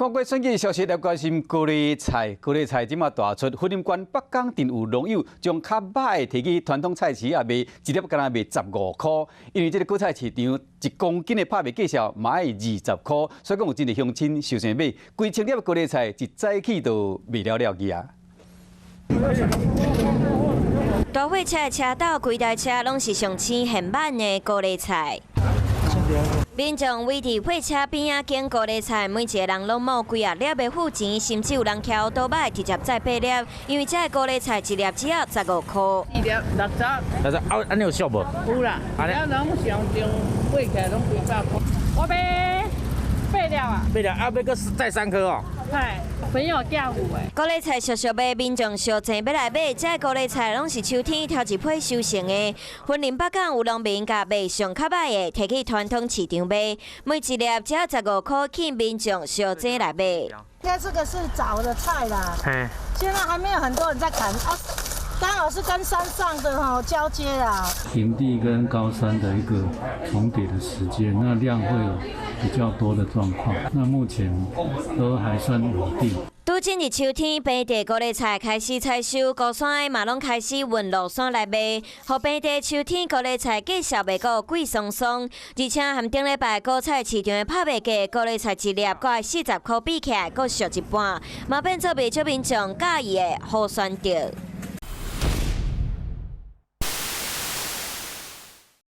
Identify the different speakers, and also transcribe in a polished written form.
Speaker 1: 看過選舉消息來關心高麗菜，高麗菜這馬大出，雲林縣北港鎮有農友將較䆀的提去傳統菜市仔賣，一粒敢若賣15箍。因為這個果菜市場1公斤的拍賣價數嘛愛20箍，所以講有真濟鄉親收先買，幾千粒高麗菜一早起就賣了了去啊。
Speaker 2: 大貨車的車斗，規台車攏是上青現滿的高麗菜。民眾圍佇貨車邊仔揀高麗菜，每一个人攏冒幾仔粒的付錢，甚至有人騎烏多擺直接載八粒，因為這个高麗菜一粒只要15箍。
Speaker 3: 一粒60。
Speaker 4: 60啊，按呢有俗無？
Speaker 3: 有啦，啊，攏上重買起來攏幾百箍。
Speaker 5: 我買八粒啊。
Speaker 4: 八粒啊，欲閣再三顆哦。
Speaker 5: 係，朋友寄有的。
Speaker 2: 高麗菜俗俗賣，民眾相爭欲來買，這高麗菜攏是秋天頭一批收成的。雲林北港有農民共賣上較䆀的，提去傳統市場賣，每一粒只要15箍，吸引民眾相爭來買。
Speaker 6: 應該這個是早的菜啦，現在還沒有很多人在砍啊，剛好是跟山上的吼交接啦。
Speaker 7: 平地跟高山的一個重疊的時間，那量會有比較多的狀況。那目前都還算穩定。
Speaker 2: 拄進入秋天，平地高麗菜開始採收，高山的嘛攏開始運落山來賣。予平地秋天高麗菜繼續賣閣貴桑桑，而且和頂禮拜果菜市場的拍賣價，高麗菜一粒閣愛40箍比起來，閣俗一半，嘛變做袂少民眾佮意的好選擇。